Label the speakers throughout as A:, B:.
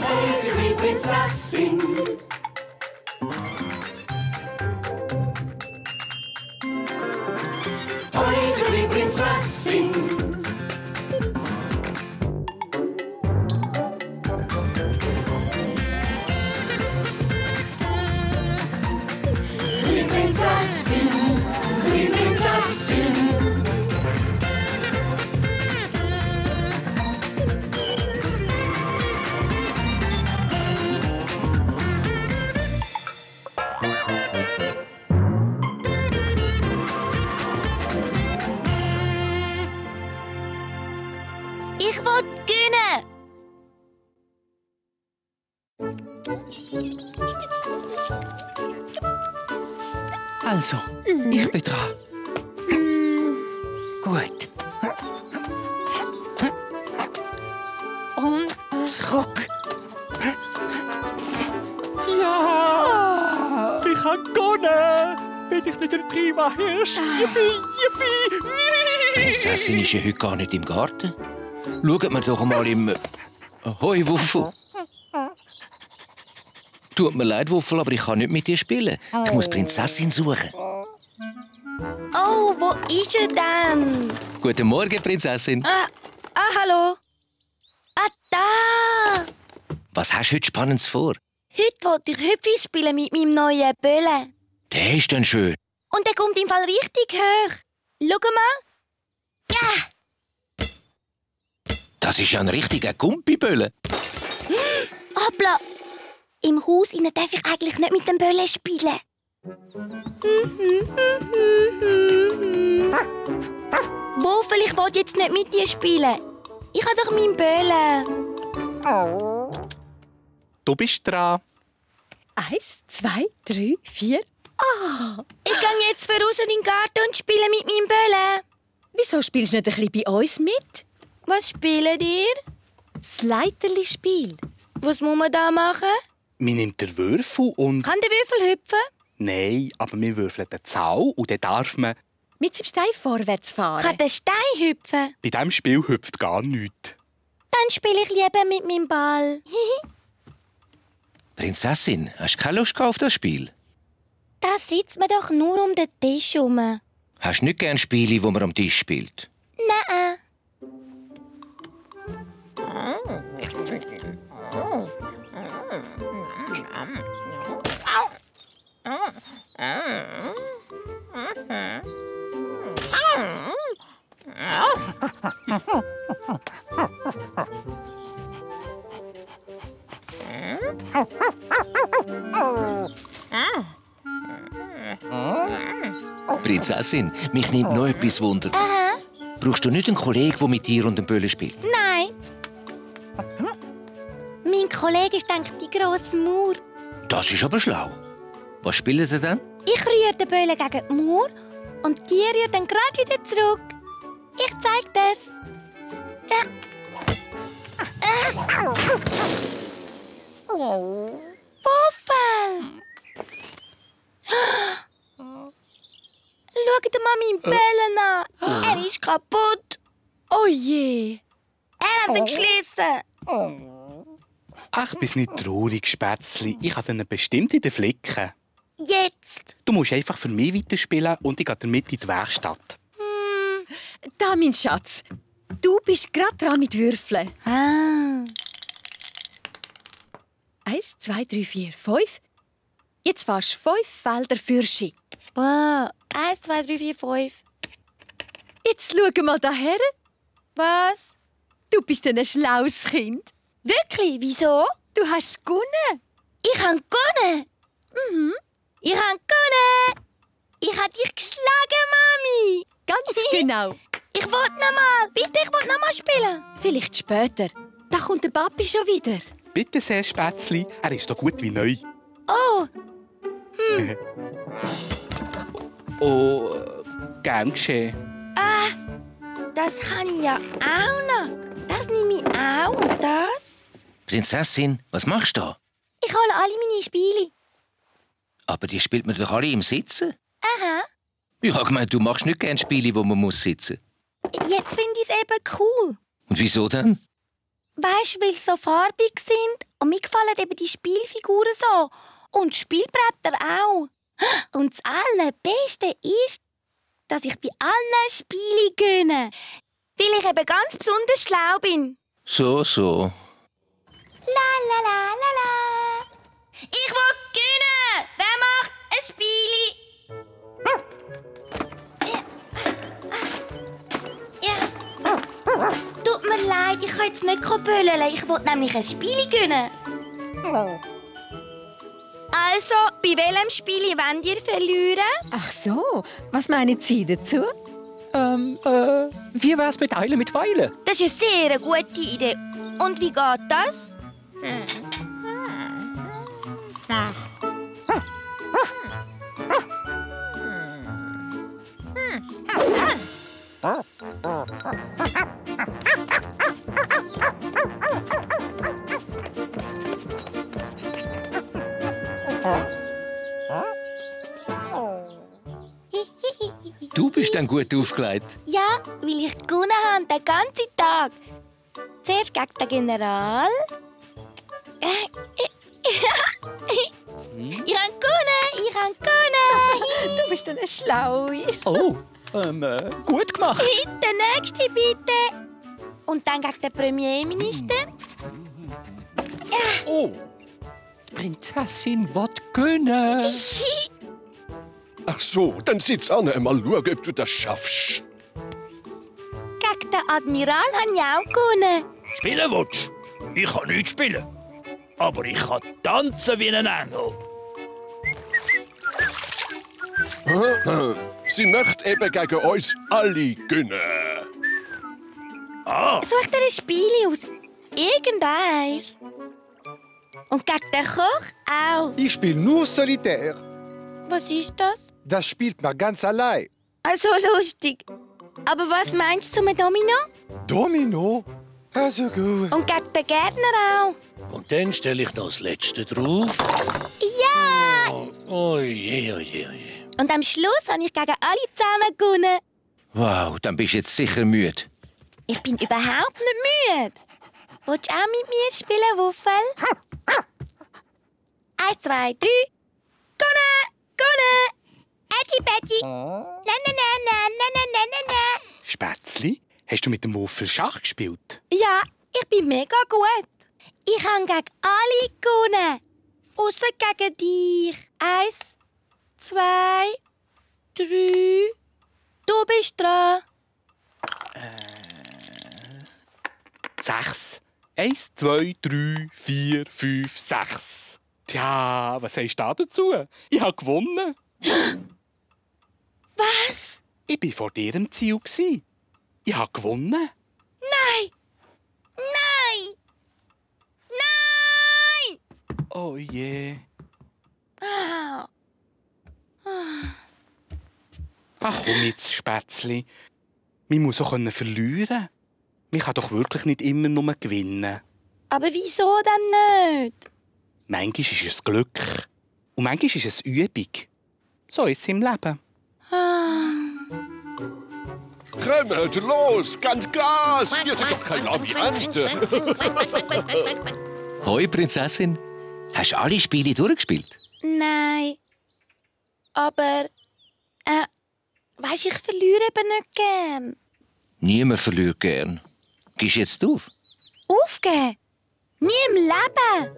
A: Unsere Prinzessin. Unsere Prinzessin. Die Prinzessin, die Prinzessin.
B: Ich will gewinnen.
C: Also, ich bin dran. Gut. Und zurück.
D: Ja! Ich habe gewonnen! Bin ich nicht ein prima Hirsch? Yippie, yippie!
E: Die Prinzessin ist ja heute gar nicht im Garten. Schaut mir doch mal im... Hoi, Wuffel. Tut mir leid, Wuffel, aber ich kann nicht mit dir spielen. Ich muss die Prinzessin suchen.
B: Oh, wo ist er denn?
E: Guten Morgen, Prinzessin.
B: Hallo. Da!
E: Was hast du heute Spannendes vor?
B: Heute wollte ich Hüpfis spielen mit meinem neuen Böllen.
E: Der ist dann schön.
B: Und der kommt im Fall richtig hoch. Schau mal. Ja!
E: Das ist ja ein richtiger Gumpibölle.
B: Hoppla! Im Haus innen darf ich eigentlich nicht mit dem Böllen spielen. Wuffel, ich will jetzt nicht mit dir spielen. Ich habe doch meinen Böllen.
D: Du bist dran.
F: 1, 2, 3, 4.
B: Ich gehe jetzt voraus in den Garten und spiele mit meinem Böllen.
F: Wieso spielst du nicht ein bisschen bei uns mit?
B: Was spielt ihr?
F: Das Leiterli-Spiel.
B: Was muss man da machen?
D: Man nimmt den Würfel und...
B: Kann der Würfel hüpfen?
D: Nein, aber wir würfeln den Zaun und dann darf man...
F: Mit dem Stein vorwärts fahren.
B: Kann der Stein hüpfen?
D: Bei diesem Spiel hüpft gar nichts.
B: Dann spiele ich lieber mit meinem Ball.
E: Prinzessin, hast du keine Lust auf das Spiel?
B: Da sitzt man doch nur um den Tisch herum.
E: Hast du nicht gerne Spiele, wo man am Tisch spielt?
B: Nein.
E: Prinzessin, mich nimmt noch etwas Wunder.
B: Aha.
E: Brauchst du nicht einen Kollegen, der mit dir und dem Böllen spielt?
B: Nein. Mein Kollege ist denkt die grosse Mauer.
E: Das ist aber schlau. Was spielt ihr dann?
B: Ich rühre den Böllen gegen die Mauer und die rührt dann gerade wieder zurück. Ich zeig dir's. Ja. Wuffel! Schau dir mal meinen Böllen an. Er ist kaputt.
F: Oh je!
B: Er hat ihn geschlissen.
D: Ach, bist nicht traurig, Spätzli. Ich habe ihn bestimmt in den Flicken.
B: Jetzt.
D: Du musst einfach für mich weiterspielen und ich gehe damit in die Werkstatt.
F: Da, mein Schatz. Du bist gerade dran mit Würfeln. 1, 2, 3, 4, 5. Jetzt fährst du 5 Felder für Ski.
B: 1, 2, 3, 4, 5.
F: Jetzt schau mal daher.
B: Was?
F: Du bist ein schlaues Kind.
B: Wirklich? Wieso?
F: Du hast gewonnen.
B: Ich habe gewonnen. Ich habe gewonnen. Ich habe dich geschlagen, Mami.
F: Ganz genau.
B: Ich will noch mal. Bitte, ich will noch mal spielen.
F: Vielleicht später. Da kommt der Papi schon wieder.
D: Bitte sehr, Spätzli. Er ist so gut wie neu.
B: Oh,
D: Oh, gern geschehen.
B: das kann ich ja auch noch. Das nehme ich auch. Und das?
E: Prinzessin, was machst du da?
B: Ich hole alle meine Spiele.
E: Aber die spielt man doch alle im Sitzen.
B: Aha.
E: Ich habe gemeint, du machst nicht gerne Spiele, wo man sitzen muss.
B: Jetzt finde ich es eben cool.
E: Und wieso denn?
B: Weisst du, weil sie so farbig sind? Und mir gefallen eben die Spielfiguren so. Und die Spielbretter auch. Und das Allerbeste ist, dass ich bei allen Spielen gewinne. Weil ich eben ganz besonders schlau bin.
E: So.
B: La la la la la. Ich will gewinnen. Wer macht ein Spieli? Ja. Tut mir leid, ich kann jetzt nicht böllen. Ich will nämlich ein Spieli gewinnen. Also, bei welchem Spieli wollt ihr verlieren?
F: Ach so, was meinen Sie dazu?
D: Wie wär's mit Eile mit Weile?
B: Das ist eine sehr gute Idee. Und wie geht das?
E: Du bist dann gut aufgelegt.
B: Ja, weil ich gewonnen habe den ganzen Tag. Zuerst gegen den General. Ich habe gewonnen!
F: Du bist eine Schlaue.
D: Oh, gut gemacht.
B: Der nächste bitte. Und dann gegen den Premierminister.
D: Oh, die Prinzessin will gewinnen.
G: Ach so, dann sitz an, mal schauen, ob du das schaffst.
B: Gegen den Admiral habe ich auch gewonnen.
H: Spielen willst? Ich kann nicht spielen. Aber ich kann tanzen wie ein Engel.
G: Sie möchte eben gegen uns alle gewinnen.
B: Such dir ein Spiel aus. Irgendeins. Und gegen den Koch auch.
I: Ich spiele nur Solitär.
B: Was ist das?
I: Das spielt man ganz allein.
B: Also lustig. Aber was meinst du mit Domino?
I: Domino? Also gut.
B: Und gegen den Gärtner auch.
H: Und dann stelle ich noch das Letzte drauf.
B: Ja!
H: Oje.
B: Und am Schluss habe ich gegen alle zusammen gewonnen.
E: Wow, dann bist du jetzt sicher müde.
B: Ich bin überhaupt nicht müde. Willst du auch mit mir spielen, Wuffel? 1, 2, 3. Gewonnen! Ätschi, Pätschi. Na.
C: Spätzli, hast du mit dem Wuffel Schach gespielt?
B: Ja, ich bin mega gut. Ich habe gegen alle gewonnen. Ausser gegen dich. 1, 2, 3. Du bist dran.
C: 6. 1, 2, 3, 4, 5, 6. Tja, was sagst du dazu? Ich habe gewonnen.
B: Was?
C: Ich war vor dir im Ziel. Ich habe gewonnen.
B: Nein!
C: Oh je.
B: Ah.
C: Ach komm jetzt, Spätzli. Man muss auch verlieren. Man kann doch wirklich nicht immer nur gewinnen.
B: Aber wieso denn nicht?
C: Manchmal ist es Glück. Und manchmal ist es Übung. So ist es im Leben.
G: Kommt, los, ganz Gas! Wir sind doch kein Labyrinth.
E: Hoi, Prinzessin. Hast du alle Spiele durchgespielt?
B: Nein. Aber, weisst, ich verliere eben nicht gern.
E: Niemand verliert gern. Gehst du jetzt auf?
B: Aufgeben? Nie im Leben.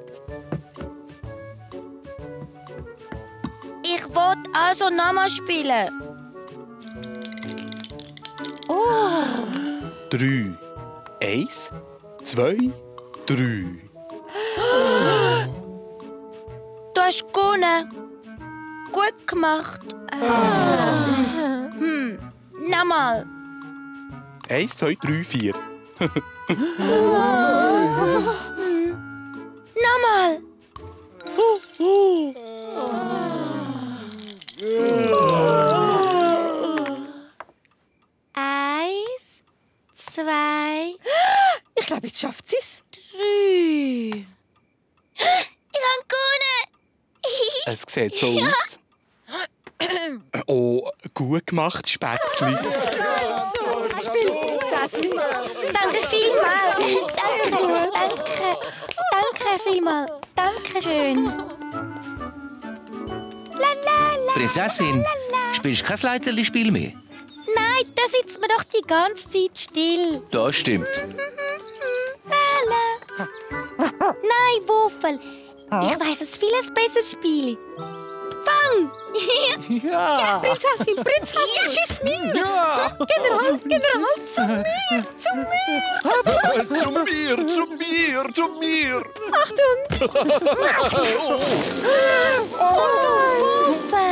B: Ich will also nochmal spielen.
C: 3. 1, 2, 3.
B: Du hast gewonnen. Gut gemacht. Nochmal.
C: 1, 2, 3, 4.
B: Nochmal. 1, 2,
F: Ich glaube, jetzt schafft sie es.
B: 3. Ich habe gewonnen.
C: Es sieht so aus. Oh, gut gemacht, Spätzli.
F: Spielprinzessin.
B: Danke vielmals. Danke vielmals. Dankeschön. La la la.
E: Prinzessin, spielst du kein Leiterli-Spiel mehr?
B: Nein, da sitzt man doch die ganze Zeit still.
E: Das stimmt.
B: La. Nein, Wuffel. Ich weiss ein vieles besseres Spiel. Fang!
F: Ja, Prinzessin. Ja, tschüss mir.
H: Ja.
F: General, zu mir.
G: Zu mir.
F: Achtung.
B: Wuffel!